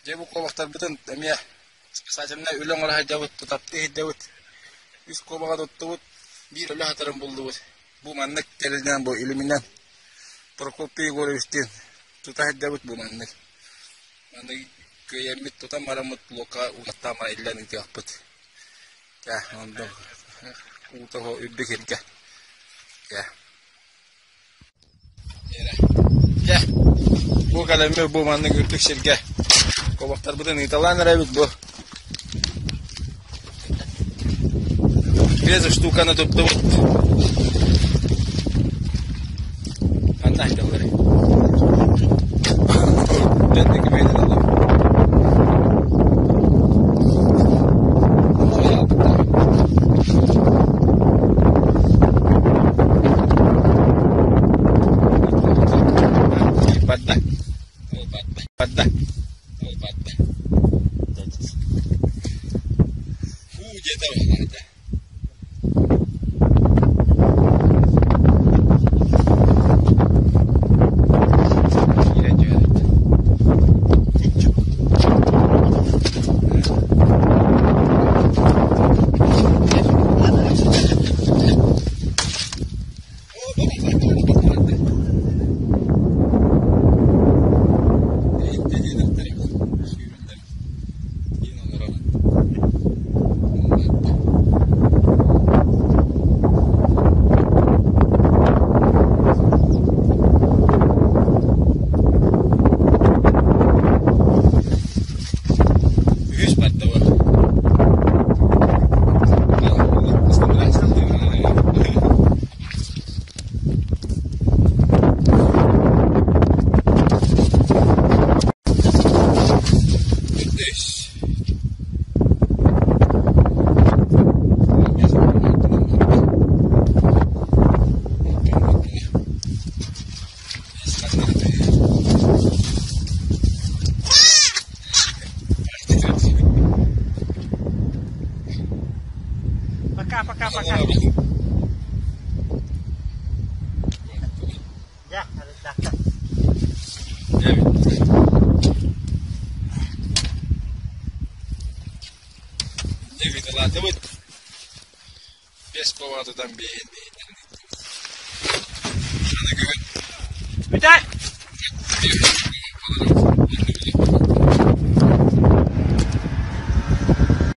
Дьэ бу куобахтарбытын эмиэ спасательнай үлэ оҥоро сылдьабыт, тутаптыы сылдьабыт. Үс куобаҕы туттубут, биир өлө сытарын буллубут. Бу маннык тэрилинэн, бу илиминэн Прокопий Егоровичтыын тута сылдьабыт бу маннык. Маннык кыайаммыт тутан бараммыт блокка угаттаан баран иллэн ыытыахпыт. Дьэ, онно уута үрдүк сиргэ. Дьэ. Дьэ, бу кэлэммит бу маннык үрдүк сиргэ куобахтарбытын ыыталаан эрэбит бу. Без штуканы туттубут. Ханна айталлар? Барда. Барда. Барда. Фу, где-то Үһүс барда Пока, пока, пока. Дьэ, арыйдаахтар. Дебит Бес повадыдан бейін бейін. Бүтэй!